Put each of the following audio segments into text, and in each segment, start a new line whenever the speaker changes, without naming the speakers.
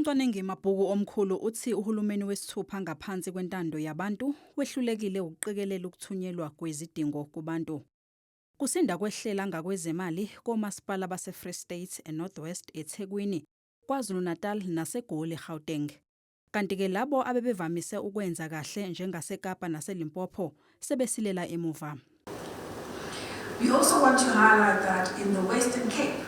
Umcwaningi mabhuku omkhulu uthi uhulumeni wesithupha ngaphansi kwentando yabantu wehlulekile ukuqikelela ukuthunyelwa kwezidingo kubantu. Kusinda kwehlela ngakwezemali komasipala base-Free State, eNorth West, eThekwini, KwaZulu-Natal naseGoli, Gauteng. Kanti-ke labo abebevamise ukwenza kahle njengaseKapa naseLimpopo sebesilela emuva.
We also want to highlight that in the Western Cape,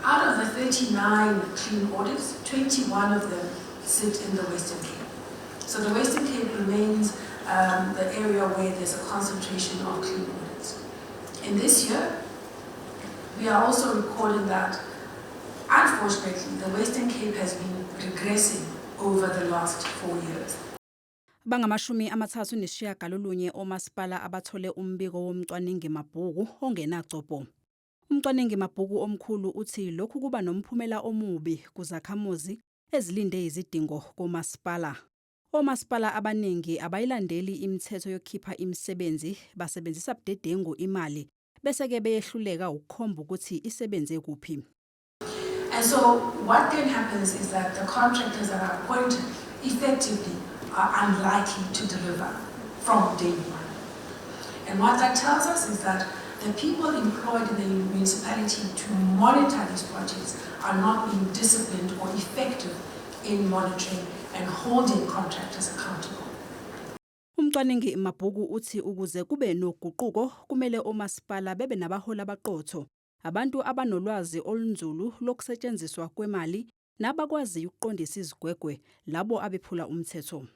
out of the 39 clean audits, 21 of them sit in the Western Cape. So the Western Cape remains the area where there's a concentration of clean audits. In this year, we are also recording that, unfortunately, the Western Cape has been regressing over the last 4 years.
Bangamashumi amathathu nesishiyagalolunye omasipala abathole umbiko womcwaningi mabhuku ongenagcobho. Umcwaningi mabhuku omkhulu uthi lokhu kuba nomphumela omubi kuzakhamuzi ezilinde izidingo komasipala. Omasipala abaningi abayilandeli imithetho yokukhipha imisebenzi, basebenzisa budedengu imali bese ke beyehluleka ukukhomba ukuthi isebenze kuphi.
And so what then happens is that the contractors that are appointed effectively are unlikely to deliver from day one. And what that tells us is that the people employed in the municipality to monitor these projects are not being disciplined or effective in monitoring and holding contractors accountable.
Umcwaningi mabhuku uthi ukuze kube noguquko kumele omasipala bebe nabaholi abaqotho, abantu abanolwazi olunzulu lokusetshenziswa kwemali nabakwaziyo ukuqondisa izigwegwe labo abephula umthetho.